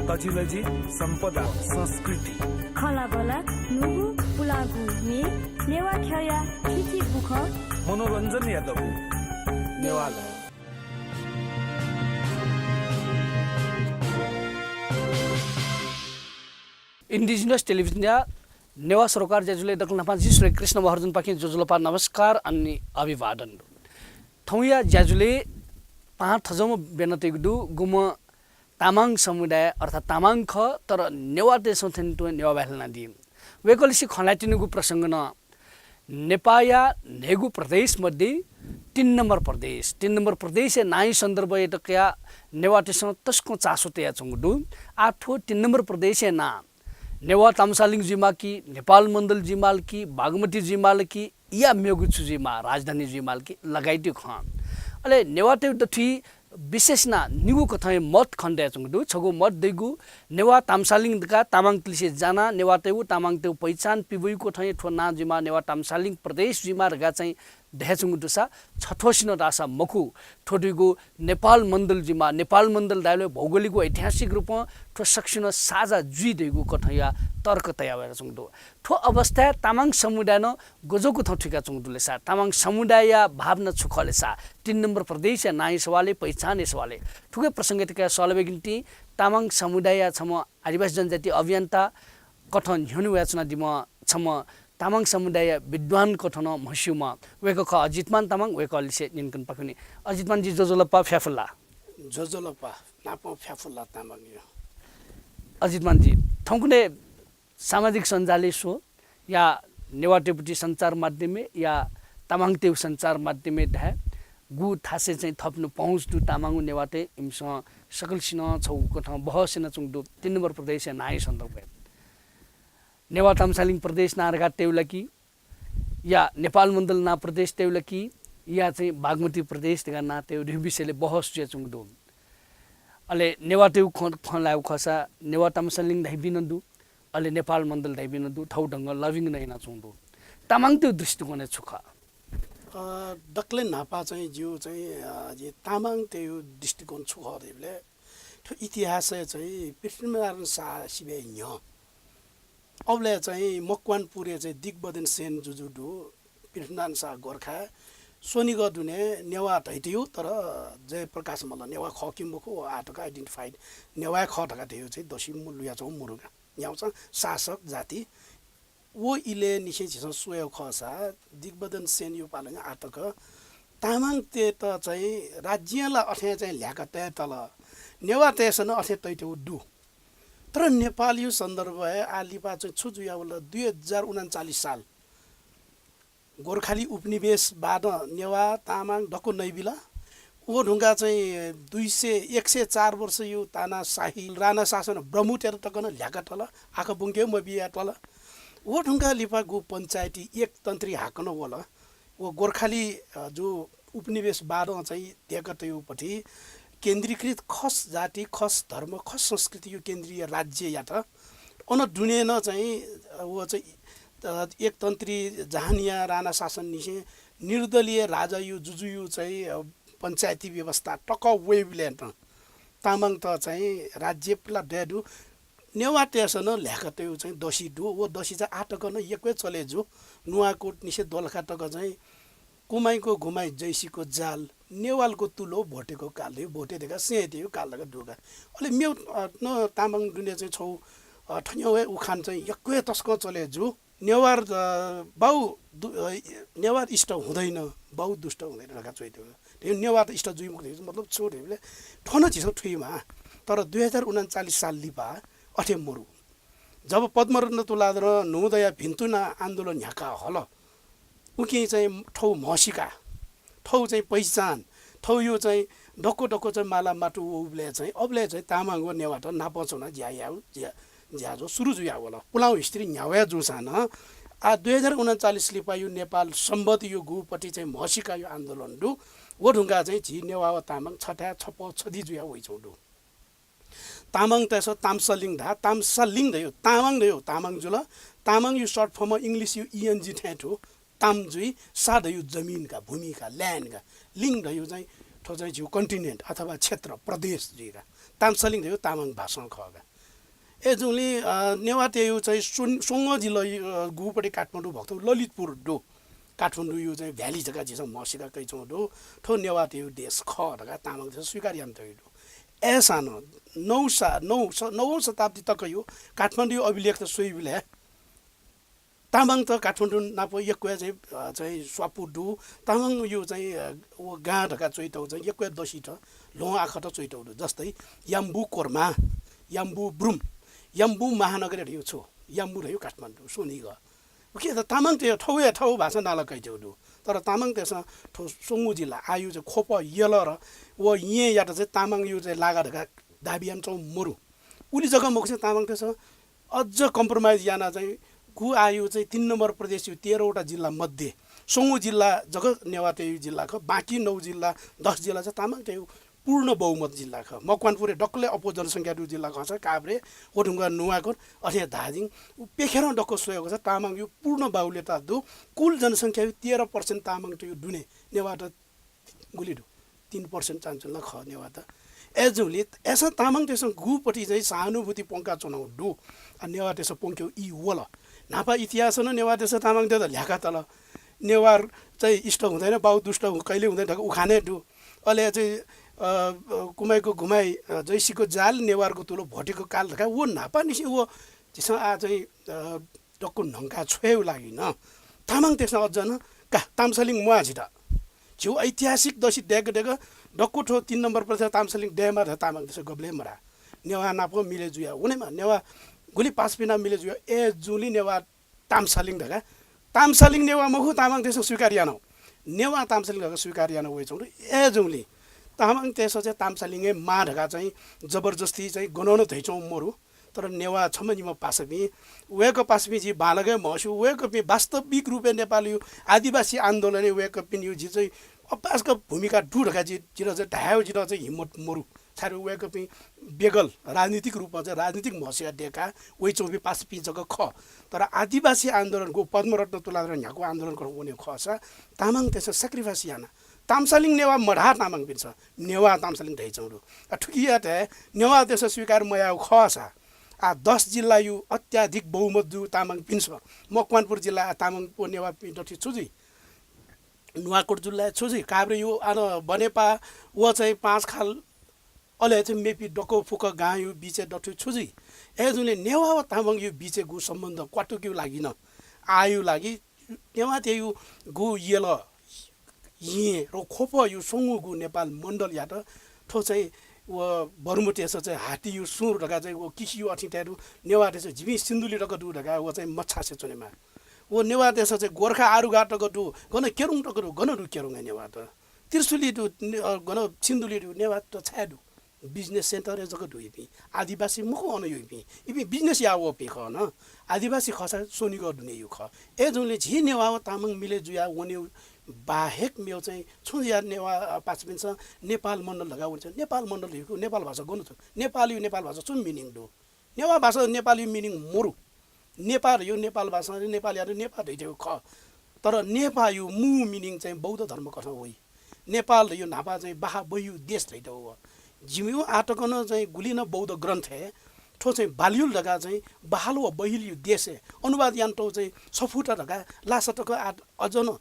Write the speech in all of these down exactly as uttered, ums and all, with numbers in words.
तजिलजि, सम्पदा, संस्कृति, खँल्हाबल्हा, न्हूगु पुलांगु म्ये, नेवाः ख्यःया थीथी बुखँ, मनोरञ्जनया दबू। नेवाः लः। Indigenous Television या नेवाः सरोकार ज्याझ्वलय् दकलय् न्हापां जि श्री कृष्ण महर्जनपाखें ज्वजलपा, नमस्कार अनि अभिवादन। थौंया ज्याझ्वलय् पाहां थज्याःम्ह ब्यनातयागु दु, गुम्ह तामाङ समुदाय अर्थात् तामाङ खः, तर नेवाःतय्‌सं थन तुं नेवाः भाय् ल्हानादी। वय्‌कःलिसे खँ ल्हायेत्यनागु प्रसंग नं नेपाःया न्हय्‌गू प्रदेश मध्ये तीन नम्बर प्रदेश, तीन नम्बर प्रदेशया नांया सन्दर्भय् तकया नेवाःतय्‌सं तसकं चासो तयाच्वंगु दु। आः थ्व तीन नम्बर प्रदेशया नां नेवाः ताम्सालिङ जुइमाल कि, नेपाल मण्डल जुइमाल कि, बागमती जुइमाल कि, या मेगु छु जुइमाः, राजधानी जुइमाल कि लगायतया खँ। अले नेवाःतय् दथुइ विशेष यानाः निगू कथंया मत खनेदयाच्वंगु दु। छगू मत दइगु नेवाः ताम्सालिङ धकाः तामाङतय्‌लिसे जानाः नेवाःतय्‌गु तामाङतय्‌गु पहिचान पिबुइगु कथंया थ्व नां जुइमाः, नेवाः ताम्सालिङ प्रदेश जुइमाः धकाः चाहिँ धयाच्वंगु दुसा छथ्वसिनं धाःसा मखु, थ्व दुइगु नेपाल मण्डल जुइमाः। नेपाल मण्डल धायेबलय् भौगोलिक व ऐतिहासिक रूपं थ्व सकसिनं साझा जुइ धइगु कथंया तर्क तयावयाच्वंगु दु। थ्व अवस्थाय् तामाङ समुदायनं गज्याःगु थौं थुइकाच्वंगु दु ले सा? तामाङ समुदायया भावना छु खः ले सा? तीन नम्बर प्रदेशया नांया सवालय्, पहिचानया सवालय्। थुकिया प्रसंगय् तकया सल्लाह बीगु निंतिं तामाङ समुदायया छम्ह आदिवासी जनजाति अभियन्ता कथं न्ह्यःने वयाच्वनादीम्ह छम्ह तामाङ समुदायया विद्वान कथं नं म्हस्यूम्ह वय्‌कः खः अजितमान तामाङ। वय्‌कःलिसे न्यनेकने पाखे वने। अजितमानजी ज्वजलपा, फ्याफुल्ला। ज्वजलपा, नापं फ्याफुल्ला तामाङया। अजितमानजी, थौंकन्हय् सामाजिक सञ्जालय् स्व या नेवाःतय्‌गु सञ्चार माध्यमय् या तामाङतय्‌गु सञ्चार माध्यमय् धाये, गु थासय् चाहिँ थःपिनिगु पहुँच दु तामाङ व नेवाःतय्, इमिसं सकलसिनं छगू कथं बहस यानाच्वंगु दु। तीन नम्बर प्रदेशया नांया सन्दर्भय् नेवाः ताम्सालिङ प्रदेश नां धकाः तयेगु ला कि, या नेपाल मण्डल नां प्रदेश तयेगु ला कि, या चाहिँ बागमती प्रदेश धकाः नां तयेगु धइगु विषयलय् बहस जुयाच्वंगु दु। अले नेवाःतय्‌गु खँ, खँ ल्हायेगु खःसा नेवाः ताम्सालिङ धाइपिं नं दु, अले नेपाल मण्डल धाइपिं नं दु, थःगु ढंगं lobbying नं यानाच्वंगु दु। तामाङतय्‌गु दृष्टिकोणय् छु खः? अ, दकलय् न्हापा चाहिँ जिगु चाहिँ, अ, जि तामाङतय्‌गु दृष्टिकोण छु खः धइबलय् थ्व इतिहासय् चाहिँ पृथ्वीनारायण शाह सिबय् न्ह्यः अबलय् चाहिँ मकवानपुरय् चाहिँ दिग्बदन सेन जुजु दु, पृथ्वीनारायण शाह गोर्खा स्वनिगः दुने नेवाः धइथ्यू, तर जयप्रकाश मल्ल नेवाः खः कि मखु, व आः तक identified नेवाः खः धकाः धइगु चाहिँ दसि मु-, लुयाच्वंगु मरु का। न्ह्यागुसां शासक जाति। व इलय् निसें झीसं स्वयेगु खःसा दिग्बदन सेनयु पालंनिसें आः तक तामाङतय्‌त चाहिँ राज्यं ला अथें चाहिँ ल्ह्याका तये तल, नेवाःतय्‌सं नं अथें तइथ्यू दु। तर नेपालयु सन्दर्भय् आः लिपा चाहिँ छु जुयावल, दुई हजार उनन्चालिस साल गोर्खाली उपनिवेशवादं नेवाः, तामाङ दक्व नइबिल। व धुंकाः चाहिँ दुई सय, एक सय चार वर्षयु तानाशाही राणा शासन ब्रह्मुत्यात तक नं ल्ह्याका तल, आखः ब्वंके मबिया तल। व धुंकाः लिपा गु पञ्चायती एकतन्त्री हाकनं वल। व गोर्खाली, अ, जु उपनिवेशवादं चाहिँ देकतयु पति केन्द्रीकृत खस जाति, खस धर्म, खस संस्कृतियु केन्द्रीय राज्ययात अन दुने नं चाहिँ, अ, व चाहिँ, अ, एकतन्त्री जहानिया राणा शासननिसें निर्दलीय राजायु जुजुयु चाहिँ, अ, पञ्चायती व्यवस्था तक वइबलय् नं तामाङत चाहिँ राज्य पुला दये दु। नेवाःतय्‌सं नं ल्ह्याकातयु चाहिँ दसि दु। व दसि चाहिँ आः तक नं यक्व हे चले जु। नुवाकोटनिसें दोलखा तक चाहिँ कुमाइको घुमाइ जैसीको जाल, नेवालको तुलो भोटेको काल धइगु, भोटे धकाः सें धइगु काल धकाः दु का। अले मेउ, अ, न तामाङ दुने चाहिँ छौ, अ, थन्यौ हे उखान चाहिँ यक्व हे तसकं चले जु। नेवार, अ, बाउ दु-, अ, नेवार इष्ट हुँदैन, बाउ दुष्ट हुँदैन धकाः च्वइथ्यू। धइगु नेवार त इष्ट जुइ मखु धइगु मतलब छु धइबलय् थन झीसं थुइमा। तर दुई हजार उनन्चालिस साल लिपा अथे मरु। जब पद्मरत्न तुलाधरं न्हूदँया भिन्तुना आन्दोलन न्ह्याका हल, उकिं चाहिँ थौ म्हसीका, थौ चाहिँ पहिचान, थौयु चाहिँ दक्व दक्व चाहिँ माला माटु वःबलय् चाहिँ अबलय् चाहिँ तामाङ व नेवाःत नापं च्वना ज्या याउ, ज्या, ज्याझ्वः सुरु जुयावल। पुलांगु history न्ह्यावया जूसां नं आः दुई हजार उनन्चालिस लिपायु नेपाल सम्बतयु गुपति चाहिँ म्हसीकायु आन्दोलन दु। व धुंकाः चाहिँ झी नेवाः व तामाङ छथाय् छपः छधि जुया वइच्वंगु दु। तामाङतय्‌सं ताम्सालिङ धाः, ताम्सालिङ धयु, तामाङ धयु, तामाङ जुल। तामाङयु short form English यु E N G थें थु, ताम जुइ, सा धयु जमिन का, भूमि का, land का, लिङ धयु चाहिँ थ्व चाहिँ झीगु continent अथवा क्षेत्र, प्रदेश जुइ का। ताम्सालिङ धयु तामाङ भाषां खः का। अय्‌जूगुलिं नेवाःतय्‌गु चाहिँ स्वंगू जिल्ला गुपट्टि काठमाडौं भक्तौ ललितपुर दु। काठमाडौंयु चाहिँ भ्याली जक झीसं म्हसीका कयाच्वंगु दु। थ्व नेवाःतय्‌गु देश खः धकाः तामाङतय्‌सं स्वीकार यानातयागु दु। अय्‌सां नं नौ सा नौ स नवौं शताब्दी तकयु काठमाडौंयु अभिलेख त स्वइबलय् तामाङत काठमाडौं नाप यक्व चाहिँ चाहिँ स्वापू दु। तामाङयु चाहिँ व गां धकाः च्वइतौ चाहिँ यक्व दसित ल्वहं आखत च्वइतौ दु। जस्तै याम्बु कोर्मा, याम्बु ब्रुम, याम्बु महानगर धयु छु, याम्बु धयु काठमाडौं, स्वनिगः। उकिं त तामाङतय् थौया थौ भाषा नाला कयातयु दु। तर तामाङतय्‌सं थ्व स्वंगू जिल्ला आयु चाहिँ ख्वप यल र व येँयात चाहिँ तामाङयु चाहिँ लागा धकाः दाबी यानाच्वंगु मरु। उलि जक मखुसें तामाङतय्‌सं अझ compromise याना चाहिँ गु आयु चाहिँ तीन नम्बर प्रदेशयु तेह्रवटा जिल्ला मध्ये स्वंगू जिल्ला जक नेवाःतय्‌यु जिल्ला खः। बाँकी नौ जिल्ला, दस जिल्ला चाहिँ तामाङतय्‌यु पूर्ण बहुमत जिल्ला खः। मकवानपुर हे दक्वले अप्वः जनसंख्या दु जिल्ला खःसा काभ्रे व धुंका नुवाकोट अथे धादिङ उ पेखेरं दक्व स्वयेगु छ। तामाङयु पूर्ण बाहुल्यता दु। कुल जनसंख्यायु तेह्र percent तामाङतय्‌यु दुने नेवाःत गुलि दु? तीन percent चानचुन ला खः नेवाःत। अय्‌जूगुलिं अय्‌सां तामाङतय्‌सं गुपट्टि चाहिँ सहानुभूति प्वंकाच्वनागु दु। आ, नेवाःतय्‌सं प्वंकेगु ई वल। न्हापा इतिहासं नं नेवाःतय्‌सं तामाङतय्‌त ल्ह्याका तल। नेवार चाहिँ इष्ट हुँदैन, बाउ दुष्ट हु-, कहिले हुँदैन धकाः उखाने दु। अले चाहिँ, अ, अ, कुमाइको घुमाइ, अ, जैसीको जाल, नेवारको तुलो भोटेको काल धकाः व न्हापांनिसें व झीसं आ चाहिँ, अ, दक्व न्हंका छ्वयेगु लागि नं तामाङतय्‌सं अझ नं का ताम्सालिङ म्वाः झीत। झीगु ऐतिहासिक दसि दय्‌क दय्‌क दक्व थ्व तीन नम्बर प्रदेश ताम्सालिङ दयेमा धकाः तामाङतय्‌सं गबलें मधाः। नेवाः नाप मिले जुया वनेमा, नेवाः गुलि पासापिं नाप मिले जुया, अय्‌जूगुलिं नेवाः ताम्सालिङ धकाः। ताम्सालिङ नेवाः मखु, तामाङतय्‌सं स्वीकार यानागु। नेवाः ताम्सालिङ धकाः स्वीकार याना वइच्वंगु दु। अय्‌जूगुलिं तामाङतय्‌सं चाहिँ ताम्सालिङ हे माः धकाः चाहिँ जबरजस्ती चाहिँ गनं नं धयाच्वंगु मरु। तर नेवाः छम्ह निम्ह पासापिं, वय्‌कः पासापिं झी बांलाक हे म्हस्यू, वय्‌कःपिं वास्तविक रूपय् नेपालयु आदिवासी आन्दोलनय् वय्‌कःपिनियु झी चाहिँ अपाय्‌सक भूमिका दु धकाः झी, जितः चाहिँ धायेगु जितः चाहिँ हिम्मत मरु। छाय्‌धाःसा वय्‌कःपिं बेगल राजनीतिक रूपमा चाहिँ राजनीतिक म्हस्याः दय्‌काः वइच्वंपिं पासापिं जक खः। तर आदिवासी आन्दोलन गु पद्मरत्न तुलाधरं न्ह्याकु आन्दोलन कथं वनेगु खःसा तामाङतय्‌सं sacrifice याना ताम्सालिङ नेवाः मधाः तामाङपिन्सं नेवाः ताम्सालिङ धयाच्वंगु दु। आ, थुकियात हे नेवाःतय्‌सं स्वीकार मयाःगु खःसा, आ, दस जिल्लायु अत्याधिक बहुमत जूगु तामाङपिन्सं, मकवानपुर जिल्ला, आ, तामाङ व नेवाःपिं दथुइ छु जुइ? नुवाकोट जिल्लाय् छु जुइ? काभ्रेयु, आ, न, बनेपा व चाहिँ पाँचखाल, अले चाहिँ मेपिं दक्व फुक्क गांयु बिचय् दथुइ छु जुइ? अय्‌जूगुलिं नेवाः व तामाङयु बिचय् गु सम्बन्ध क्वातुकेयु लागि नं, आःयु लागि नेवाःतय्‌यु गु यल येँ र ख्वपयु स्वंगू गु नेपाल मण्डलयात थ्व चाहिँ व बर्मतय्‌सं चाहिँ हात्तीयु सुँर धकाः चाहिँ व किसियु अथें तये दु। नेवाःतय्‌सं जिमि सिन्धुली तक दु धकाः व चाहिँ मछासे च्वनेमा। व नेवाःतय्‌सं चाहिँ गोर्खा आरुघाट तक दु, गन केरुङ तक दु, गन दु केरुङ हे नेवाःत? त्रिशुली दु, ने-, अ, गन सिन्धुली दु, नेवाःत छाय् दु? Business center हे जक दु इपिं। आदिवासी मखु अन यु इपिं। इपिं business याः वःपिं खः न। आदिवासी खःसा स्वनिगः दुनेयु खः। अय्‌जूगुलिं झी नेवाः व तामाङ मिले जुयाः वनेयु बाहेक मेव चाहिँ छुं या नेवाः, अ, पासापिन्सं नेपाल मण्डल धकाः वने चाहिँ नेपाल मण्डल धइगु नेपाल भाषा गन छु? नेपालयु नेपाल भाषा छु meaning दु? नेवाः भाषा नेपालयु meaning मरु। नेपाः धइगु नेपाल भाषा, नेपालयात नेपाः धइथेगु खः। तर नेपाःयु मू meaning चाहिँ बौद्ध धर्म कथं वइ। नेपाल धइगु न्हापा चाहिँ बाहा बहियु देश धइथेगु वः। जिमियु आः तक नं चाहिँ गुलि नं बौद्ध ग्रन्थय् थ्व चाहिँ बाल्युल धकाः चाहिँ बहाल व बहिलयु देशय् अनुवाद यानातौ चाहिँ सफूत धकाः लासा तक आ-, अझ नं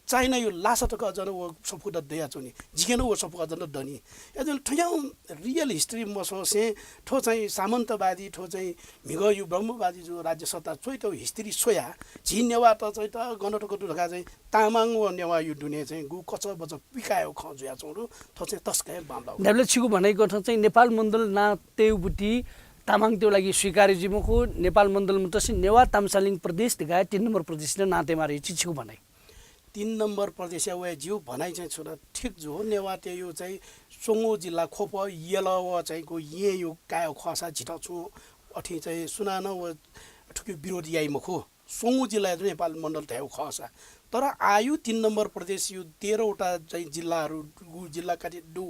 चाइनायु लासा तक अझ नं व सफूत दयाच्वनी। जिके नं व सफू अझ नं दनि। अय्‌जूगुलिं थज्याःगु real history मस्वसें थ्व चाहिँ सामन्तवादी, थ्व चाहिँ म्हिगःयु ब्रह्मवादी जु राज्य सत्ता च्वइतौ history स्वयाः झी नेवाःत चाहिँ त गन तक दु धकाः चाहिँ तामाङ व नेवाःयु दुने चाहिँ गु कचबच पिकायेगु खँ जुयाच्वंगु दु। थ्व चाहिँ तसकं हे बांलाउ। न्ह्याबलें छिगु भनाइ कथं चाहिँ नेपाल मण्डल नां तयेगु बुति तामाङतय्‌गु लागि स्वीकार्य जुइ मखु, नेपाल मण्डल मतसे नेवाः ताम्सालिङ प्रदेश धकाः तीन नम्बर प्रदेश नं नां तयेमाः धइगु छि, छिगु भनाइ। तीन नम्बर प्रदेशया वय् जिगु भनाइ चाहिँ छु धाःसा ठीक जू। नेवाःतय्‌यु चाहिँ स्वंगू जिल्ला ख्वप यल व चाहिँ गु येँयु काय् खःसा झीत छुं अथे चाहिँ सुनानं व थुकियु विरोध याइ मखु। स्वंगू जिल्लायात नेपाल मण्डल धयागु खःसा। तर आःयु तीन नम्बर प्रदेशयु तेह्रवटा चाहिँ जिल्लाहरू, गु जिल्ला काटे दु।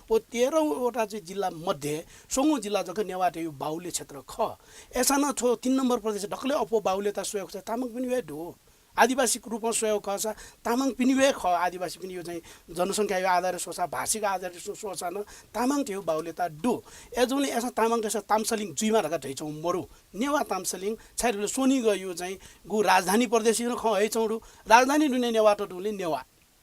व तेह्रवटा चाहिँ जिल्ला मध्ये स्वंगू जिल्ला जक नेवाःतय्‌यु बाहुल्य क्षेत्र खः। अय्‌सां नं थ्व तीन नम्बर प्रदेश दकलय् अप्वः बाहुल्यता स्वयेगु खःसा तामाङपिनियु हे दु। आदिवासीको रूपमा स्वयेगु खःसा तामाङपिनिगु हे खः, आदिवासीपिनिगु चाहिँ जनसंख्याया आधारय् स्वःसा, भाषिक आधारय् स्व-, स्वःसा नं तामाङ धयागु बाहुल्यता दु। अय्‌जूगुलिं अय्‌सां तामाङतय्‌सं ताम्सालिङ जुइमा धकाः धयाच्वंगु मरु। नेवाः ताम्सालिङ, छाय्‌धाःसा स्वनिगःया चाहिँ गु राजधानी प्रदेशया नं खँ हयाच्वंगु दु। राजधानी दुने नेवाःत दुगुलिं नेवाः।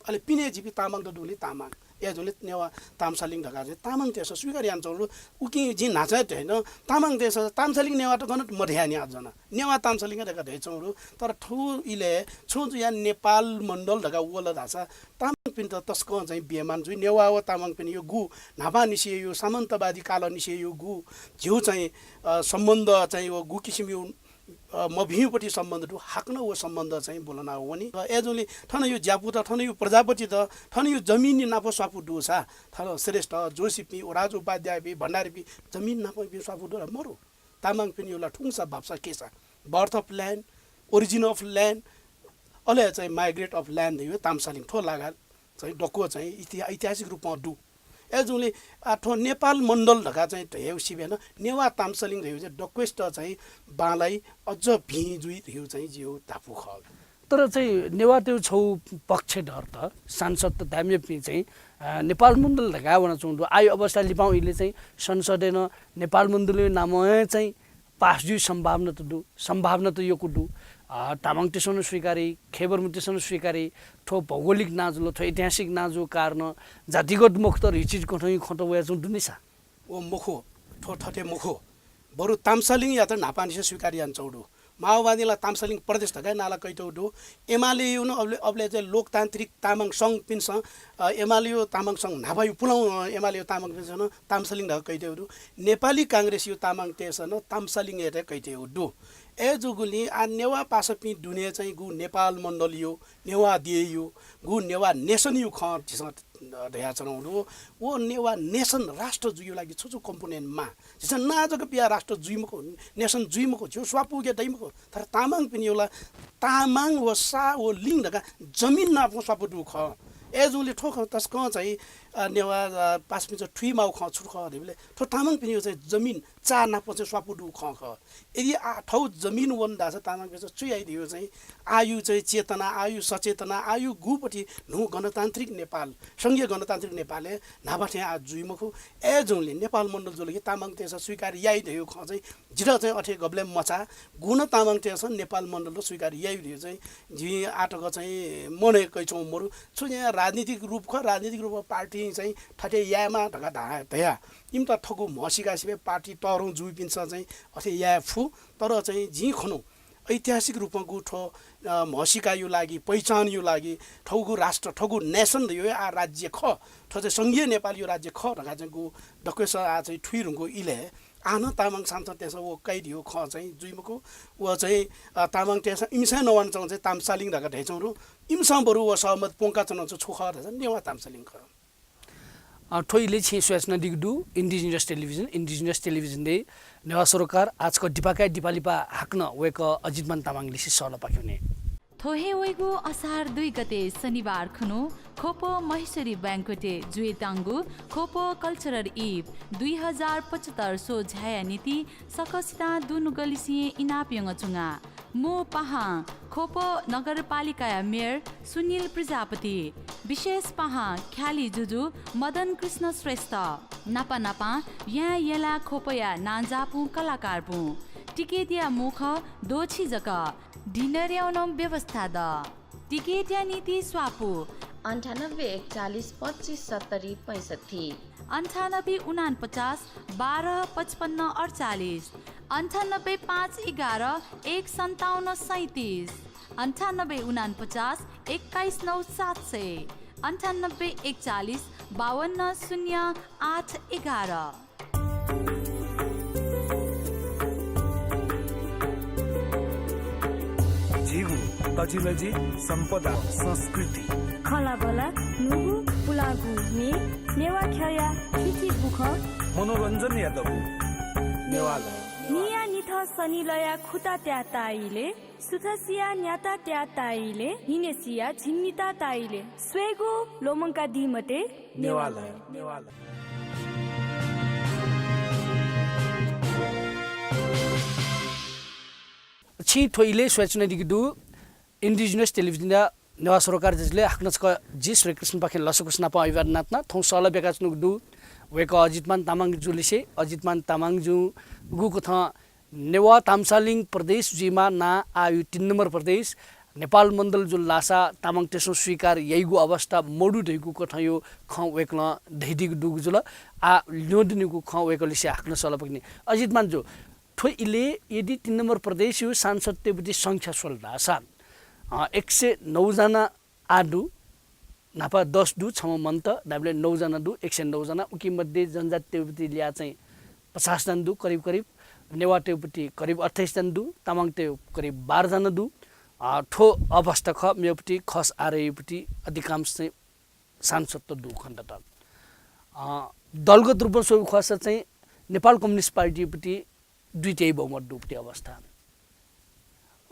अले पिने जिपिं तामाङत दुगुलिं तामाङ। अय्‌जूगुलिं नेवाः ताम्सालिङ धकाः चाहिँ तामाङतय्‌सं स्वीकार यानाच्वंगु दु। उकिं जिं न्हाचः हे धयान, तामाङतय्‌सं ताम्सालिङ नेवाःत गन मधयानि अझ नं। नेवाः ताम्सालिङ धकाः धयाच्वंगु दु। तर थौं इलय् छुं जुयाः नेपाल मण्डल धकाः वल धाःसा तामाङपिन्त तसकं चाहिँ बेमान जुइ। नेवाः व तामाङपिनिगु न्हापांनिसेंया सामन्तवादी कालंनिसेंया झीगु चाहिँ, अ, सम्बन्ध चाहिँ व गु किसिमया, अ, मभिंपट्टि सम्बन्ध दु, हाकनं व सम्बन्ध चाहिँ बुलना वनी। अ, अय्‌जूगुलिं थनया ज्यापूत, थनया प्रजापतित, थनया जमिन नाप स्वापू दुसा, थन श्रेष्ठ, जोशीपिं, राज उपाध्यायपिं, भण्डारीपिं जमिन नाप इपिं स्वापू दु ला? मरु। तामाङपिनिगु ला थुंसा भाप्सा केसा, birth of land, origin of land, अले चाहिँ migrate of land धयागु ताम्सालिङ थ्व लागा चाहिँ दक्व चाहिँ इतिहा-, ऐतिहासिक रूपमा दु। अय्‌जूगुलिं, आ, थ्व नेपाल मण्डल धकाः चाहिँ धयागु सिबें नं नेवाः ताम्सालिङ धयागु चाहिँ दक्वसित चाहिँ बांलाइ अझ भिं जुइ धयागु चाहिँ जिगु धापू खः। तर चाहिँ नेवाःतय् छगू पक्षधरत सांसदत धाःम्हपिं चाहिँ, अ, नेपाल मण्डल धकाः वनाच्वंगु दु। आःया अवस्था लिपांगु इलय् चाहिँ संसदय् नं नेपाल मण्डलया नामं हे चाहिँ पास जुइ सम्भावना त दु, सम्भावना त यक्व दु। अ, तामाङतय्‌सं नं स्वीकार याइ, खय्‌बरम्हतय्‌सं नं स्वीकार याइ। थ्व भौगोलिक नां जुल, थ्व ऐतिहासिक नां जूगु कारणं जातिगत मखुत धइगु चिज कथंया खँ त वयाच्वंगु दु नि सा। व मखु, थ्व थथे मखु। बरु ताम्सालिङयात न्हापांनिसें स्वीकार यानाच्वंगु दु। माओवादीं ला ताम्सालिङ प्रदेश धकाः नां ला कयातःगु दु। एमालेया नं अबलय्, अबलय् चाहिँ लोकतान्त्रिक तामाङ संघपिन्सं, अ, एमालेया तामाङ संघ न्हापाया पुलांगु, अ, एमालेया तामाङपिन्सं नं ताम्सालिङ धकाः कयातःगु दु। नेपाली कांग्रेसया तामाङतय्‌सं नं ताम्सालिङ हे धकाः कयातःगु दु। अय्‌जूगुलिं आः नेवाः पासापिं दुने चाहिँ गु नेपाल मण्डलया, नेवाः देय्‌या, गु नेवाः नेसनया खँ झीसं धयाच्वनागु दु। व नेवाः नेसन राष्ट्र जुइगु लागि छु छु component माः? झीसं नां जक पियाः राष्ट्र जुइ मखु, नेसन जुइ मखु, झीगु स्वापू के दइ मखु। तर तामाङपिनिगु ला तामाङ व सा व लिङ धकाः जमिन नाप स्वापू दुगु खः। अय्‌जूगुलिं थ्व खँ तसकं चाहिँ, अ, नेवाः, अ, पासापिन्सं थुइमाःगु खँ छु खः धइबलय् थ्व तामाङपिनिगु चाहिँ जमिन चा नाप चाहिँ स्वापू दुगु खँ खः। यदि आ, थौं जमिन वन धाःसा तामाङपिन्सं छु याइ धइगु चाहिँ आःया चाहिँ चेतना, आःया सचेतना, आःया गुपट्टि न्हू गणतान्त्रिक नेपाल, संघीय गणतान्त्रिक नेपालय् न्हापा थें आः जुइ मखु। अय्‌जूगुलिं नेपाल मण्डल जुल कि तामाङतय्‌सं स्वीकार याइ धइगु खँ चाहिँ जितः चाहिँ अथे गबलें मचाः। गुगु नं तामाङतय्‌सं नेपाल मण्डल स्वीकार याइ धइगु चाहिँ जिं आःतक चाहिँ मनय् कयाच्वंगु मरु। छु चाहिँ राजनीतिक रूप खः, राजनीतिक रूपमा पार्टी चाहिँ थथे यायेमाः धकाः धा-, धया। इमित थःगु म्हसीका सिबें पार्टी तःधं जूपिन्सं चाहिँ अथे याये फु, तर चाहिँ जिं खनु ऐतिहासिक रूपमा गु थ्व, अ, म्हसीकाया लागि, पहिचानया लागि थःगु राष्ट्र, थःगु नेसन धइगु आः राज्य खः, थ्व चाहिँ संघीय नेपालया राज्य खः धकाः चाहिँ गु दक्वसित आः चाहिँ थुइधुंकूगु इलय् आः नं तामाङ सांसदतय्‌सं व कयादीगु खँ चाहिँ जुइ मखु। व चाहिँ, अ, तामाङतय्‌सं इमिसं नवानाच्वंगु चाहिँ ताम्सालिङ धकाः धयाच्वंगु दु। इमिसं बरु व सहमत प्वंकाच्वनाच्वंगु छु खः धाःसा नेवाः ताम्सालिङ खः। अ, थ्व इलय् छिं स्वयाच्वनादीगु दु Indigenous Television, Indigenous Television-य् नेवाः सरोकार। आः छकः दिपाकाय् दिपालिपा हाकनं वय्‌कः अजितमान तामाङलिसे सःलापाखे वने। थ्व हे वइगु असार दुई गते शनिबार खुन्हु ख्वप महेश्वरी banquet-य् जुइत्यंगु ख्वप Cultural Eve दुई हजार पचहत्तर स्वझ्याःया निंतिं सकसितं दुनुगलंनिसें इनाप यंकाच्वना। मू पाहां ख्वप नगरपालिकाया मेयर सुनिल प्रजापति, विशेष पाहां ख्यालि जुजु मदन कृष्ण श्रेष्ठ, नापनापां याँय् यलाः ख्वपया नांजाःपिं कलाकारपिं। टिकटया मू खः द्वःछि जक, dinner-या नं व्यवस्था दु। टिकटया निंतिं स्वापू। अन्ठानब्बे एकचालिस पच्चिस सत्तरी पैंसठ्ठी। अन्ठानब्बे उनापचास बाह्र पचपन्न अड्चालिस। अन्ठानब्बे पाँच एघार एक सन्ताउन्न सैँतिस। अन्ठानब्बे उनापचास एक्काइस नौ सात सय। अन्ठानब्बे एकचालिस बावन्न शून्य आठ एघार। झीगु तजिलजि, सम्पदा, संस्कृति, खँल्हाबल्हा, न्हूगु पुलांगु म्ये, नेवाः ख्यःया थीथी बुखँ, मनोरञ्जनया दबू। नेवालय। न्हिया निथं सनिलया खुता त्याः ताः इलय्, सुथसिया न्याता त्याः ताः इलय्, न्हिनय्‌सिया झिंनिता ताः इलय् स्वयेगु ल्वःमंकादी मते। नेवालय, नेवालय। छिं थ्व इलय् स्वयाच्वनादीगु दु। Indigenous Television या नेवाः सरोकार जुजुले हाकनं छकः जि सूर्यकृष्णपाखें लसकुस नापं अभिवादन यानाच्वना। थौं सहलह ब्याकाच्वनागु दु वय्कः अजितमान तामाङ जुलिसे। अजितमान तामाङ जुगु कथं नेवाः ताम्सालिङ प्रदेश जुइमाः, नां आः यु तीन नम्बर प्रदेश, नेपाल मण्डल जुल धाःसा तामाङतय्सं स्वीकार याइगु अवस्था मदु धइगु कथंयु खँ वय्कलं धयादीगु दुगु जुल। आः ल्यं दुनिगु खँ वय्कःलिसे हाकनं सहलह ब्याकानि। अजितमान जु, थ्व इलय् यदि तीन नम्बर प्रदेशयु सांसदतय् पति संख्या स्वल धाःसा, अ, एक सय नौ जना आः दु, न्हापा दस दु, छम्ह मन्त, धाःबलय् नौ जना दु, एक सय नौ जना। उकी मध्ये जनजातितय् पति ल्याः चाहिँ पचास जना दु, करिब करिब। नेवाःतय् पति करिब अट्ठाइस जना दु, तामाङतय् करिब बाह्र जना दु। अ, थ्व अवस्था खः। मेपति खस आरय् पति अधिकांश चाहिँ सांसदत दु खनेदत। अ, दलगत रूपं स्वयेगु खःसा चाहिँ नेपाल कम्युनिस्ट पार्टी पति दुइतय् बहुमत दुपति अवस्था।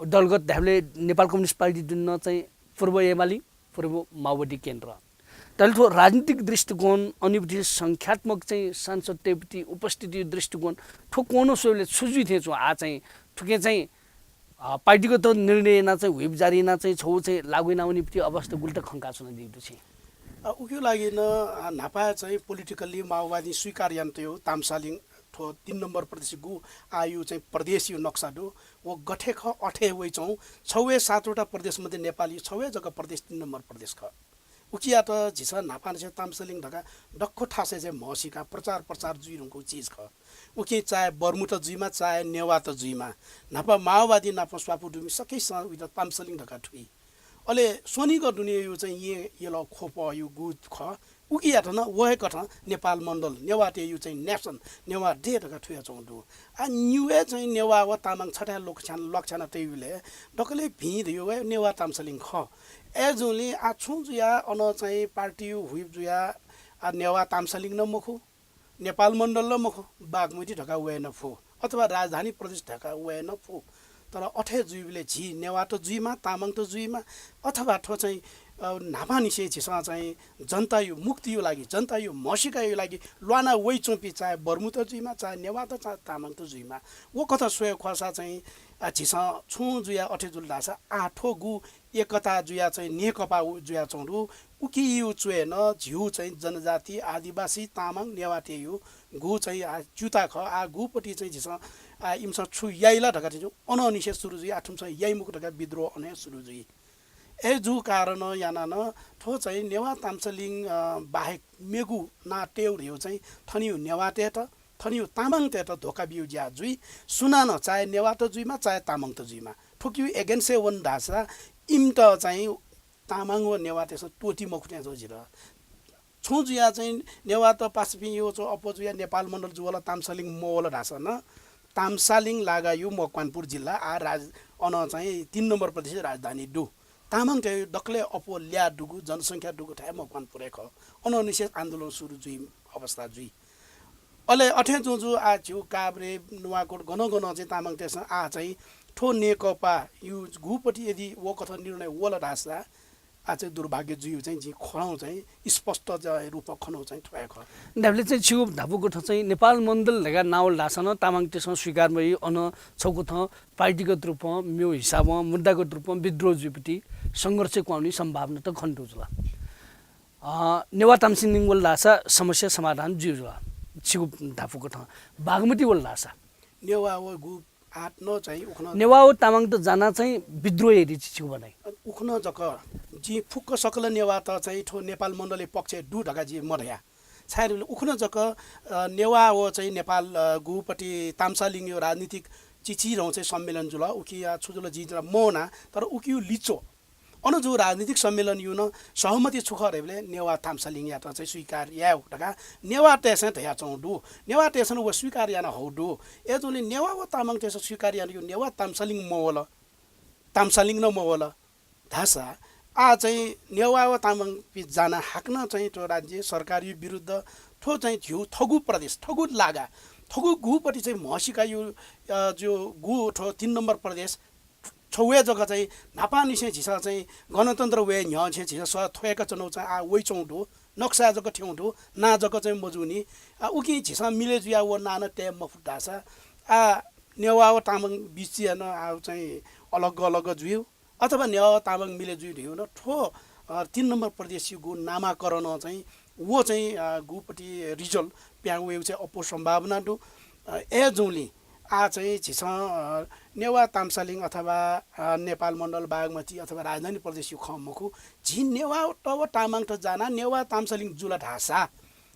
दलगत धाःबलय् नेपाल कम्युनिस्ट पार्टी दुने नं चाहिँ पूर्व एमाले, पूर्व माओवादी केन्द्र। तर थ्व राजनीतिक दृष्टिकोण, अनि पति संख्यात्मक चाहिँ सांसदतय् पति उपस्थिति दृष्टिकोण, थ्व कोणं स्वयेबलय् छु जुइ थें च्वं? आः चाहिँ थुकिं चाहिँ, अ, पार्टीगत निर्णय यानाः चाहिँ whip जारी यानाः चाहिँ छगू चाहिँ लागू यानावनीपति अवस्था गुलि तक खंकाच्वनादीगु दु छिं? अ, उकिया लागि नं, अ, न्हापा चाहिँ politically माओवादीं स्वीकार यानातयागु ताम्सालिङ थ्व तीन नम्बर प्रदेशगु आः यु चाहिँ प्रदेशयु नक्सा दु। व गथे खः अथे वइच्वं। छगू हे सातवटा प्रदेश मध्ये नेपालयु छगू हे जक प्रदेश तीन नम्बर प्रदेश खः। उकियात झीसं न्हापांनिसें ताम्सालिङ धकाः दक्व थासय् चाहिँ म्हसीका प्रचार प्रसार जुइधुंकूगु चिज खः। उकिं चाहे बर्मुत जुइमा, चाहे नेवाःत जुइमा, न्हापा माओवादी नाप स्वापू दुमि सकसिनं उइत ताम्सालिङ धकाः थुइ। अले स्वनिगः दुनेयु चाहिँ येँ, यल, ख्वपयु गु खः, उकियात नं व हे कथं नेपाल मण्डल, नेवाःतय्‌यु चाहिँ nation, नेवाः देय् धकाः थुयाच्वंगु दु। आः निगू हे चाहिँ नेवाः व तामाङ छथाय् ल्वाकछ्यान-, ल्वाकछ्याना तइबलय् दकलय् भिं धइगु हे नेवाः ताम्सालिङ खः। अय्‌जूगुलिं आः छुं जुयाः अन चाहिँ पार्टीयु whip जुयाः आः नेवाः ताम्सालिङ नं मखु, नेपाल मण्डल नं मखु, बागमती धकाः वये नं फु, अथवा राजधानी प्रदेश धकाः वये नं फु। तर अथे जुइबलय् झी नेवाःत जुइमा, तामाङत जुइमा, अथवा थ्व चाहिँ, अ, न्हापांनिसें झीसं चाहिँ जनतायु मुक्तियु लागि, जनतायु म्हसीकायु लागि ल्वाना वइच्वंपिं चाहे बर्मुत जुइमा, चाहे नेवाःत, चाहे तामाङत जुइमा, व कथं स्वये खःसा चाहिँ, अ, झीसं छुं जुयाः अथे जुल धाःसा आः थ्व गु एकता जुयाः चाहिँ नेकपा उ-, जुयाच्वंगु दु। उकियु च्वय् नं झीयु चाहिँ जनजाति, आदिवासी, तामाङ, नेवाःतय्‌यु गु चाहिँ आः च्युता खः। आः गुपति चाहिँ झीसं आः इमिसं छु याइ ला धकाः चाहिँ अनंनिसें सुरु जुइ, आः थुमिसं याइ मखु धकाः विद्रोह अनं हे सुरु जुइ। अय्‌जूगु कारणं यानाः नं थ्व चाहिँ नेवाः ताम्सालिङ, अ, बाहेक मेगु नां तयेगु धइगु चाहिँ थनियु नेवाःतय्‌त, थनियु तामाङतय्‌त धोका बियु ज्या जुइ। सुनानं चाहे नेवाःत जुइमा, चाहे तामाङत जुइमा, थुकियु against-य् वन धाःसा इमित चाहिँ तामाङ व नेवाःतय्‌सं त्वःती मखु थें च्वं जितः। छुं जुयाः चाहिँ नेवाःत पासापिं यु च्वं अप्वः जुयाः नेपाल मण्डल जुवल, ताम्सालिङ मवल धाःसा नं ताम्सालिङ लागायु मकवानपुर जिल्ला आः राज-, अन चाहिँ तीन नम्बर प्रदेश राजधानी दु। तामाङतय् दकलय् अप्वः ल्याः दुगु, जनसंख्या दुगु थाय् मकवानपुर हे खः। अनंनिसें आन्दोलन सुरु जुइ अवस्था जुइ। अले अथें जुं जु आः झीगु काभ्रे, नुवाकोट गनं गनं चाहिँ तामाङतय्‌सं आः चाहिँ थ्व नेकपायु गुपति यदि व कथं निर्णय वल धाःसा आः चाहिँ दुर्भाग्य जुइगु चाहिँ जिं खँ चाहिँ स्पष्ट ज-, रूपमा खनेगु चाहिँ थ्व हे खः। धाःबलय् चाहिँ छिगु धापू कथं चाहिँ नेपाल मण्डल धकाः नां वल धाःसा नं तामाङतय्‌सं स्वीकार मयाइ, अन छगू कथं पार्टीगत रूपं, मेगु हिसाबं, मुद्दागत रूपं विद्रोह जुइपति संघर्ष क्वहां वनी सम्भावना त खनेदु जुल। अ, नेवाः ताम्सालिङ वल धाःसा समस्या समाधान जुइ जुल। छिगु धापू कथं बागमती वल धाःसा नेवाः व गु आठ न चाहिँ उखन नेवाः व तामाङत जानाः चाहिँ विद्रोह याइ छिगु भनाइ। उखन जक जिं फुक्क सकल नेवाःत चाहिँ थ्व नेपाल मण्डलय् पक्षय् दु धकाः जिं मधया। छाय् धाःसा उखन जक, अ, नेवाः व चाहिँ नेपाल, अ, गुपति ताम्सालिङयु राजनीतिक चिचिधंगु चाहिँ सम्मेलन जुल। उकिया छु जुल जिं जरा मवना, तर उकियु लिच्वः अन जु राजनीतिक सम्मेलनयु नं सहमति छु खः धाःबलय् नेवाः ताम्सालिङयात चाहिँ स्वीकार यायेगु धकाः नेवाःतय्‌सं धयाच्वंगु दु। नेवाःतय्‌सं व स्वीकार याना हःगु दु। अय्‌जूगुलिं नेवाः व तामाङतय्‌सं स्वीकार यानायु नेवाः ताम्सालिङ मवल, ताम्सालिङ नं मवल धाःसा आः चाहिँ नेवाः व तामाङपिं जानाः हाकनं चाहिँ थ्व राज्य सरकारयु विरुद्ध थ्व चाहिँ झीगु थगु प्रदेश, थगु लागा, थगु गुपति चाहिँ म्हसीकायु, अ, जु गु थ्व तीन नम्बर प्रदेश छगू हे जक चाहिँ न्हापांनिसें झीसं चाहिँ गणतन्त्र वये न्ह्यःनिसें झीसं सः थ्वय्‌का च्वनागु चाहिँ आः वइच्वंगु दु, नक्साय् जक थ्यंगु दु, नां जक चाहिँ मजूनि। आः उकिं झीसं मिले जुयाः व नां नं तये मफुत धाःसा आः नेवाः व तामाङ बिचय् नं आः चाहिँ अलग अलग जुइ। अथवा नेवाः तामाङ मिले जुइ धइगु नं थ्व, अ, तीन नम्बर प्रदेशयागु नामाकरण चाहिँ व चाहिँ, अ, गुपट्टि result पिहां वयेगु चाहिँ अप्वः सम्भावना दु। अ, अय्‌जूगुलिं आः चाहिँ झीसं, अ, नेवाः ताम्सालिङ अथवा, अ, नेपाल मण्डल बागमती अथवा राजधानी प्रदेशयागु खँ मखु, झी नेवाःत व तामाङत जानाः नेवाः ताम्सालिङ जुल धाःसा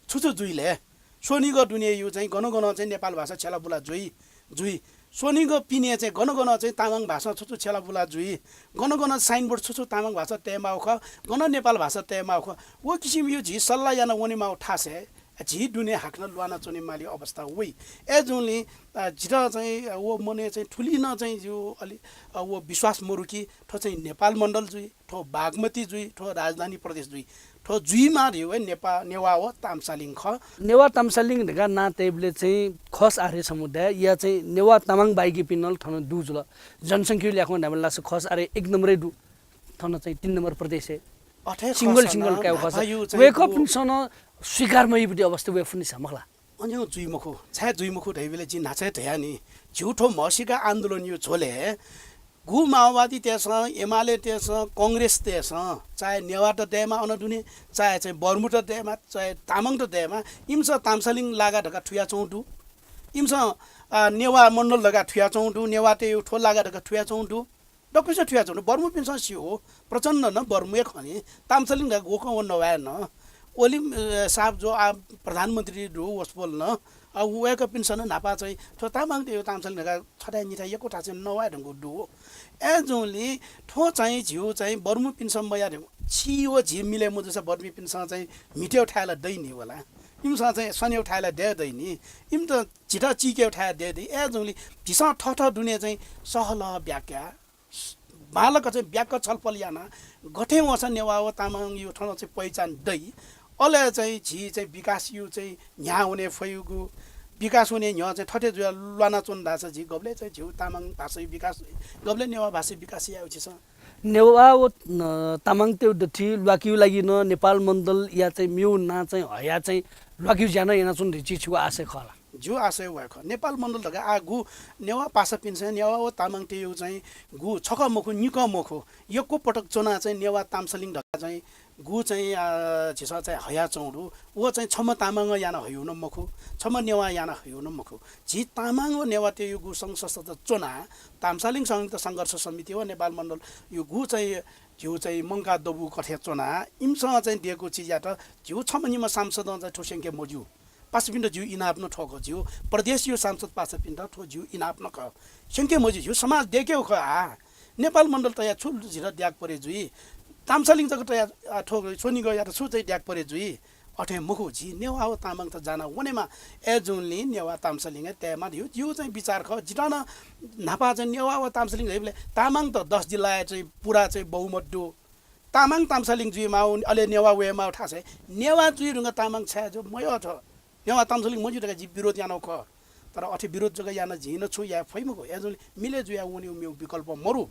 छु छु जुइ ले? स्वनिगः दुनेयागु चाहिँ गन गन चाहिँ नेपाल भाषा छ्यलाबुला जुइ, जुइ। स्वनिगः पिने चाहिँ गन गन चाहिँ तामाङ भाषा छु छु छ्यलाबुला जुइ, गन गन signboard छु छु तामाङ भाषा तयेमाःगु खः, गन नेपाल भाषा तयेमाःगु खः, व किसिमयागु झी सल्लाह याना वनेमाःगु थासय् झी दुने हाकनं ल्वाना च्वनेमाली अवस्था वइ। अय्‌जूगुलिं, अ, जितः चाहिँ, अ, व मनय् चाहिँ थुलि नं चाहिँ जिगु अलि, अ, व विश्वास मरु कि थ्व चाहिँ नेपाल मण्डल जुइ, थ्व बागमती जुइ, थ्व राजधानी प्रदेश जुइ, थ्व जुइमाः धइगु हे नेपा-, नेवाः व ताम्सालिङ खः। नेवाः ताम्सालिङ धकाः नां तयेबलय् चाहिँ खस आर्य समुदायया चाहिँ नेवाः तामाङ बाहेकपिं नं थन दु जुल। जनसंख्याया ल्याखं धायेबलय् लासा खस आर्य एक नम्बरय् दु। थन चाहिँ तीन नम्बर प्रदेशय् अथे single खःसा single नं कायेगु खःसा न्हापायागु चाहिँ वय्‌कःपिन्सं नं स्वीकार मयाइपिं अवस्था वये फुनि सा मखु ला? अन्यु जुइ मखु, छाय् जुइ मखु धइबलय् जिं न्हाचः हे धया नि, झीगु थ्व म्हसीका आन्दोलनयागु झ्वलय् गु माओवादीतय्‌सं, एमालेतय्‌सं, कांग्रेसतय्‌सं चाहे नेवाःत दयेमा अन दुने, चाहे चाहिँ बर्मुत दयेमा, चाहे तामाङत दयेमा, इमिसं ताम्सालिङ लागा धकाः थुयाच्वंगु दु। इमिसं, अ, नेवाः मण्डल धकाः थुयाच्वंगु दु, नेवाःतय्‌गु थ्व लागा धकाः थुयाच्वंगु दु। दक्वसिनं थुयाच्वंगु दु। बर्मुपिन्सं स्यू, प्रचण्ड नं बर्मु हे खः नि, ताम्सालिङ धकाः गुकं व नवाये नं। ओली, अ, साहब जो आ प्रधानमन्त्री दु, वसपोल नं, अ, वय्‌कःपिन्सं नं न्हापा चाहिँ थ्व तामाङतय्‌गु ताम्सालिङ धकाः छथाय् निथाय् यक्व थासय् नवाये धुंकूगु दु। अय्‌जूगुलिं थ्व चाहिँ झीगु चाहिँ बर्मुपिन्सं मयाः धुंकूगु, छि व झी मिले मजूसा बर्मुपिन्सं चाहिँ म्हितेगु थाय् ला दइ नि वला। इमिसं चाहिँ सनेगु थाय् ला दये दइ नि। इमित झीत चीकेगु थाय् दये दइ। अय्‌जूगुलिं झीसं थःथः दुने चाहिँ सहलह ब्याका बांलाक चाहिँ ब्याक छलफल याना गथे वंसा नेवाः व तामाङयागु थन चाहिँ पहिचान दइ, अले चाहिँ झी चाहिँ विकासयागु चाहिँ न्ह्याः वने फइगु, विकास वने न्ह्यः चाहिँ थथे जुया ल्वाना च्वन धाःसा झी गबले चाहिँ झीगु तामाङ भाषायागु विकास, गबले नेवाः भाषायागु विकास यायेगु झीसं। नेवाः व, अ, तामाङतय्‌गु दथुइ ल्वाकेगु लागि नं नेपाल मण्डलया चाहिँ मेगु नां चाहिँ हया चाहिँ ल्वाकेगु ज्या नं यानाच्वन धइगु झीगु आशय खः ला? जिगु आशय व हे खः। नेपाल मण्डल धकाः आः गु नेवाः पासापिन्सं, नेवाः व तामाङतय्‌गु चाहिँ गु छकः मखु, निकः मखु, यक्व पटक च्वनाः चाहिँ नेवाः ताम्सालिङ धकाः चाहिँ गु चाहिँ, अ, झीसं चाहिँ हयाच्वंगु दु। व चाहिँ छम्ह तामाङं याना हइगु नं मखु, छम्ह नेवाः याना हइगु नं मखु। झी तामाङ व नेवाःतय्‌गु गु संघ संस्थात च्वनाः ताम्सालिङ संयुक्त संघर्ष समिति व नेपाल मण्डलयागु गु चाहिँ झीगु चाहिँ मंकाः दबू कथं च्वनाः इमिसं चाहिँ दयेकूगु चिजयात झीगु छम्ह निम्ह सांसदं चाहिँ थ्व स्यंके मज्यू। पासापिन्त जिगु इनाप नं थ्व खः, जिगु प्रदेशयागु सांसद पासापिन्त थ्व जिगु इनाप नं खः। स्यंके मज्यू, जिगु समाज दय्‌केगु खः। आः नेपाल मण्डल तयाः छु झीत द्याक परे जुइ? ताम्सालिङ जक तयाः, आ, थ्व स्वनिगःयात छु चाहिँ द्याक परे जुइ? अथे मखु, झी नेवाः व तामाङत जाना वनेमा। अय्‌जूगुलिं नेवाः ताम्सालिङ हे तयेमा धइगु जिगु चाहिँ विचार खः। जितः नं न्हापा चाहिँ नेवाः व ताम्सालिङ धइबलय् तामाङत दस जिल्लाय् चाहिँ पुरा चाहिँ बहुमत दु। तामाङ ताम्सालिङ जुइमाः, अले नेवाः वयेमाः थासय् नेवाः जुइ धुंकाः तामाङ छाय् जु मयः थ्व। नेवाः ताम्सालिङ मज्यू धकाः जिं विरोध यानागु खः। तर अथे विरोध जक यानाः जिं नं छुं याये फइ मखु। अय्‌जूगुलिं मिले जुयाः वनेगु मेगु विकल्प मरु।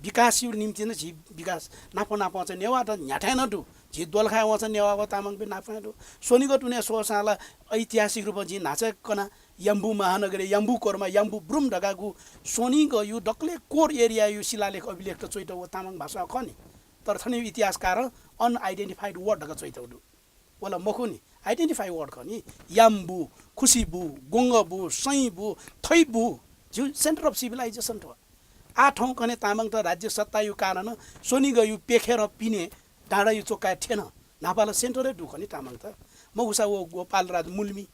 विकासयागु निम्तिं नं झी विकास नाप नापं चाहिँ नेवाःत न्ह्याथाय् नं दु। झी दोलखाय् वंसा नेवाः व तामाङपिं नापं हे दु। स्वनिगः दुने स्वःसां ला ऐतिहासिक रूपं जिं न्हाचः कना, याम्बु महानगरय् याम्बु कोरमा, याम्बु ब्रुम धकाःगु स्वनिगःयागु दकलय् core area यागु शिलालेख अभिलेखत च्वइतःगु व तामाङ भाषां खः नि। तर थनयागु इतिहासकारं unidentified word धकाः च्वइतःगु दु। व ला मखु नि, identified word खः नि। याम्बु, खुसिबु, गोंगबु, सैंबु, थैबु, झीगु center of civilization थ्व। आः थौंकन्हय् तामाङत राज्य सत्तायागु कारणं स्वनिगःयागु प्यखेरं पिने डाँडायागु चोकाय् थ्यन। न्हापा ला center-य् दु खः नि तामाङत। मखुसा व, व पालराज मुल्मी,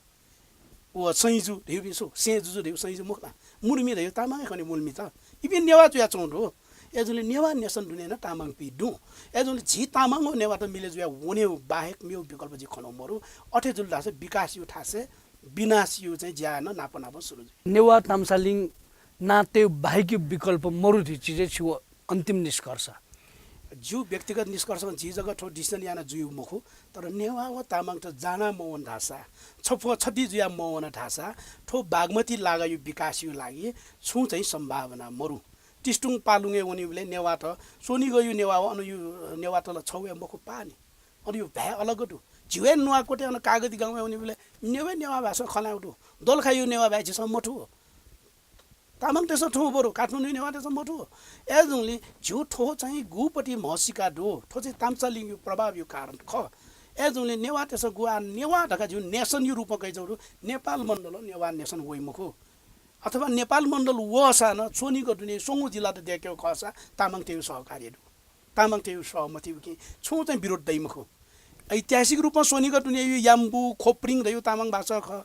व सैंजु धइपिं सु, सेंजुजु धइगु सैंजु मखु ला, मुल्मी धइगु तामाङ हे खः नि मुल्मी त। इपिं नेवाः जुयाच्वंगु दु। अय्‌जूगुलिं नेवाः nation दुने नं तामाङपिं दु। अय्‌जूगुलिं झी तामाङ व नेवाःत मिले जुयाः वनेगु बाहेक मेगु विकल्प जिं खनागु मरु। अथे जुल धाःसा विकासयागु थासय् विनाशयागु चाहिँ ज्या नं नाप नापं सुरु जुइ। नेवाः ताम्सालिङ नां तयेगु बाहेक विकल्प मरु धइगु चाहिँ छिगु अन्तिम निष्कर्ष? जिगु व्यक्तिगत निष्कर्षं जिं जक थ्व decision याना जुइगु मखु, तर नेवाः व तामाङत जाना मवन धाःसा, छप्वः छति जुया मवन धाःसा, थ्व बागमती लागायागु विकासयागु लागि छुं चाहिँ सम्भावना मरु। तिस्तुङ पालुङय् वनीबलय् नेवाःत, स्वनिगःयागु नेवाः व अनयागु नेवाःत ला छगू हे मखु पाः नि। अनयागु भाय् अलग दु। झीगु हे नुवाकोटय् अन कागती गाउँय् वनीबलय् नेवाः, नेवाः भाय् छं खँ ल्हायेगु दु। दोलखायागु नेवाः भाय् झीसं मथू। तामाङतय्सं थ्व बरु काठमाडौं नेवाःतय्सं मथू। अय्जूगुलिं झ्यू थ्व चाहिँ गुपति म्हसीका दु, थ्व चाहिँ ताम्सालिङयु प्रभावयु कारण खः। अय्जूगुलिं नेवाःतय्सं गु आः नेवाः धकाः झ्यू नेसनयु रूपं कयाच्वंगु दु, नेपाल मण्डलं नेवाः नेसन वइ मखु। अथवा नेपाल मण्डल वःसां नं स्वनिगः दुने स्वंगू जिल्लात दय्केगु खःसा तामाङतय्गु सहकार्य दु, तामाङतय्गु सहमति उकिं छुं चाहिँ विरोध दइ मखु। ऐतिहासिक रूपं स्वनिगः दुनेयु याम्बु, खोप्रिङ धयु तामाङ भाषा खः।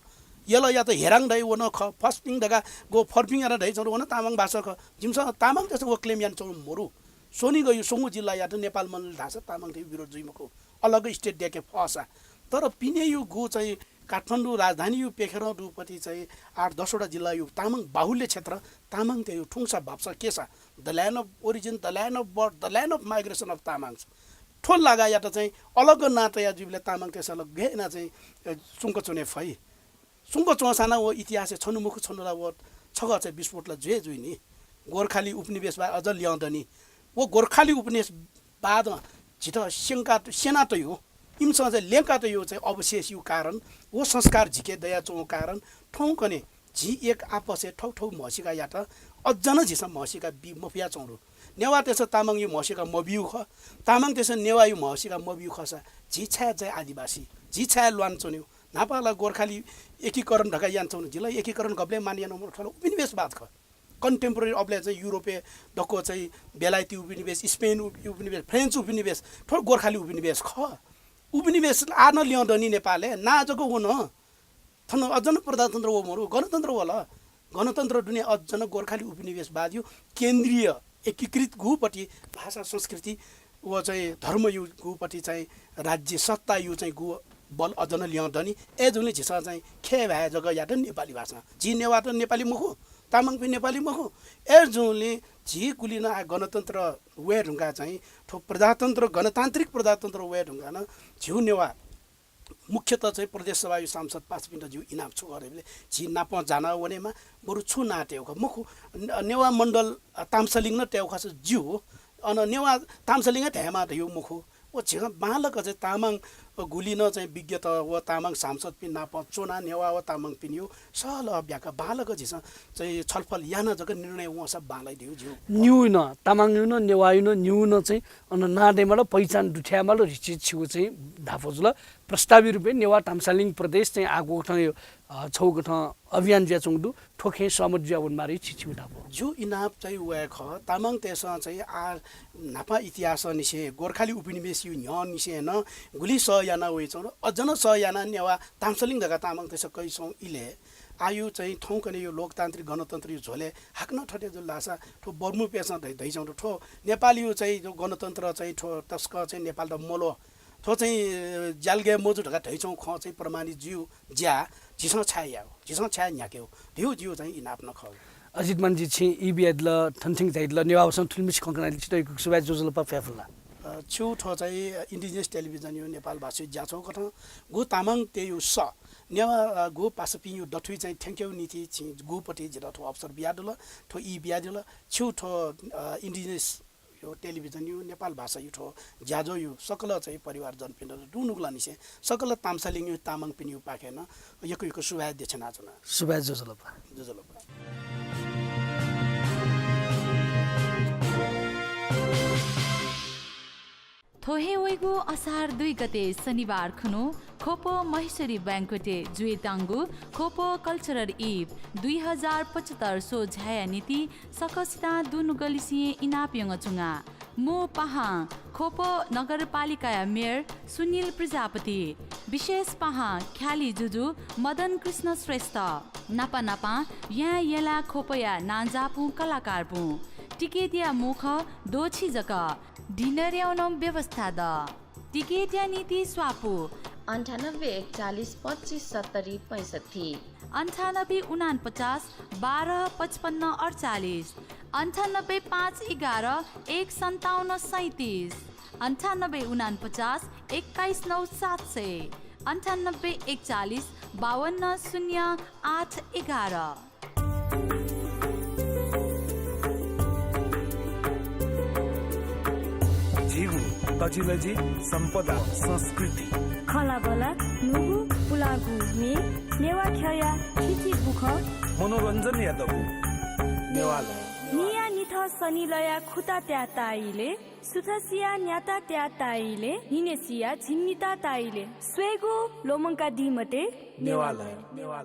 यलयात हेराङ धयु व नं खः। फस्पिङ धकाः गु फर्पिङ याना धइच्वंगु व नं तामाङ भाषा खः। जिमिसं तामाङतय्सं व claim यानाच्वंगु मरु। स्वनिगःयु स्वंगू जिल्लायात नेपाल मण्डल धाःसा तामाङतय्गु विरोध जुइ मखु। अलग state दय्के फःसा। तर पिनेयु गु चाहिँ काठमाडौं राजधानीयु पेखेरं दुपति चाहिँ आठ दसवटा जिल्लायु तामाङ बाहुल्य क्षेत्र, तामाङतय्गु थुंसा भाप्सा केसा, the land of origin, the land of birth, the land of migration of Tamangs। थ्व लागायात चाहिँ अलग नां तया जुइबलय् तामाङतय्सं ला गय् याना चाहिँ, अ, सुंक च्वने फइ। सुंक च्वंसां नं व इतिहासय् छन्हु मखु छन्हु ला व छगः चाहिँ विस्फोट ला जुइ जुइ नि। गोर्खाली उपनिवेशवाद अझ ल्यं दनि। व गोर्खाली उपनिवेशवादं झीत स्यंका, स्यना तयु, इमिसं चाहिँ ल्यंका तयु चाहिँ अवशेषयु कारण, व संस्कार झीके दयाच्वंगु कारण थौंकन्हय् झी एक आपसय् थौथौ म्हसीका यात अझ नं झीसं म्हसीका बी मफयाच्वंगु दु। नेवाःतय्सं तामाङयु म्हसीका मबिउ खः, तामाङतय्सं नेवाःयु म्हसीका मबिउ खःसा झी छाय् चाहिँ आदिवासी, झी छाय् ल्वाना च्वन्यु? न्हापा ला गोर्खाली एकीकरण धकाः याना च्वंगु, झी ला एकीकरण गबलें माने याना मखु, थ्व ला उपनिवेशवाद खः। Contemporary अबलय् चाहिँ युरोपय् दक्व चाहिँ बेलायती उपनिवेश, स्पेन उप-, उपनिवेश, फ्रेन्च उपनिवेश, थ्व गोर्खाली उपनिवेश खः। उपनिवेश आः नं ल्यं दनि नेपालय्, नां जक वन। थन अझ नं प्रजातन्त्र व मरु, गणतन्त्र वल। गणतन्त्र दुने अझ नं गोर्खाली उपनिवेशवादयु केन्द्रीय एकीकृत गुपति भाषा, संस्कृति व चाहिँ धर्मयु गुपति चाहिँ राज्य सत्तायु चाहिँ गु बल अझ नं ल्यं दनि। अय्जूगुलिं झीसं चाहिँ खेभाय् जक यात नेपाली भाषां। झी नेवाःत नेपाली मखु, तामाङपिं नेपाली मखु। अय्जूगुलिं झी गुलि नं आः गणतन्त्र वये धुंकाः चाहिँ थ्व प्रजातन्त्र, गणतान्त्रिक प्रजातन्त्र वये धुंकाः नं झीगु नेवाः मुख्यतः चाहिँ प्रदेश सभायु सांसद पासापिन्त जिगु इनाप छु खः धाःबलय् झी नापं जाना वनेमा, बरु छु नां तयेगु खः मखु, न-, नेवाः मण्डल, अ, ताम्सालिङ नं तयेगु खःसा ज्यू, अन नेवाः ताम्सालिङ हे धायेमा धयु मखु। व झीसं बांलाक चाहिँ तामाङ गुलि नं चाहिँ विज्ञत व तामाङ सांसदपिं नापं च्वनाः नेवाः व तामाङपिनियु सहलह ब्याका बांलाक झीसं चाहिँ छलफल याना जक निर्णय वंसा बांलाइ धयु ज्यू। निउ नं, तामाङयु नं, नेवाःयु नं, निउ नं चाहिँ अन नां दयेमाल, पहिचान दुथ्यायेमाल धइगु छिगु चाहिँ धापू जुल। प्रस्तावित रूपय् नेवाः ताम्सालिङ प्रदेश चाहिँ आः गुकथं, अ, छगू कथं अभियान जुयाच्वंगु दु, थ्व खँय् सहमत जुया वनेमाः धइगु छिगु धापू। ज्यू, इनाप चाहिँ वये खः। तामाङतय्सं चाहिँ आः न्हापा इतिहासंनिसें, गोर्खाली उपनिवेशयु न्ह्यःनिसें नं गुलि सह याना वइच्वंगु, अझ नं सह यानाः नेवाः ताम्सालिङ धकाः तामाङतय्सं कइच्वंगु इलय् आःयु चाहिँ थौंकन्हय्यु लोकतान्त्रिक गणतन्त्रयु झ्वलय् हाकनं थथे जुल धाःसा थ्व बर्मुपिन्सं धइ-, धइच्वंगु दु। थ्व नेपालयु चाहिँ जो गणतन्त्र चाहिँ थ्व तसकं चाहिँ नेपालत मल्वः, थ्व चाहिँ, अ, ज्यालगय् मजू धकाः धइच्वंगु खँ चाहिँ प्रमाणित जुइगु ज्या झीसं छाय् यायेगु, झीसं छाय् न्ह्याकेगु धइगु जिगु चाहिँ इनाप नं खः। अजित मानजी, छिं ई बियादिल, थन थें झायादिल, नेवाः भासं थुलिमछि खँ कनादिल, छितः यक्व यक्व सुभाय्, ज्वजलपा, फ्याफुल्ला। अ, छिगु थ्व चाहिँ, अ, Indigenous Television-यु नेपाल भाषायु ज्याझ्वः कथं गु तामाङतय्यु सः, नेवाः, अ, गु पासापिंयु दथुइ चाहिँ थ्यंकेगु निंतिं छिं गुपति जितः थ्व अवसर बियादिल, थ्व ई बियादिल। छिगु थ्व, अ, Indigenous यो television-यु, नेपाल भाषायु थ्व ज्याझ्वःयु सकल चाहिँ परिवारजनपिन्त दुनुगलंनिसें, सकल ताम्सालिङयु तामाङपिनियु पाखें नं यक्व यक्व सुभाय् देछानाच्वना। सुभाय्, ज्वजलपा। ज्वजलपा। थ्व हे वइगु असार दुई गते शनिबार खुन्हु ख्वप महेश्वरी banquet-य् जुइत्यंगु ख्वप Cultural Eve दुई हजार पचहत्तर स्वझ्याःया निंतिं सकसितं दुनुगलंनिसें इनाप यंकूगु छुं। मू पाहां ख्वप नगरपालिकाया मेयर सुनिल प्रजापति, विशेष पाहां ख्यालि जुजु मदन कृष्ण श्रेष्ठ, नापनापं याँय् यलाः ख्वपया नांजाःपिं कलाकारपिं। टिकटया मू खः द्वःछि जक। Dinner-यागु नं व्यवस्था दु। टिकटया निंतिं स्वापू। अन्ठानब्बे एकचालिस पच्चिस सत्तरी पैंसठ्ठी। अन्ठानब्बे उनापचास बाह्र पचपन्न अड्चालिस। अन्ठानब्बे पाँच एघार एक सन्ताउन्न सैँतिस। अन्ठानब्बे उनापचास एक्काइस नौ सात सय। अन्ठानब्बे एकचालिस बाउन्न शून्य आठ एघार। झीगु तजिलजि, सम्पदा, संस्कृति। खँल्हाबल्हा, न्हूगु पुलांगु म्ये, नेवाः ख्यःया थीथी बुखँ। मनोरञ्जनया दबू। नेवालय। निया निथं सनिलया खुता त्याः ताइले, सुथसिया न्याता त्याः ताइले, न्हिनेसिया झिंनिता ताइले। स्वयेगु ल्वःमंकादी मते। नेवालय।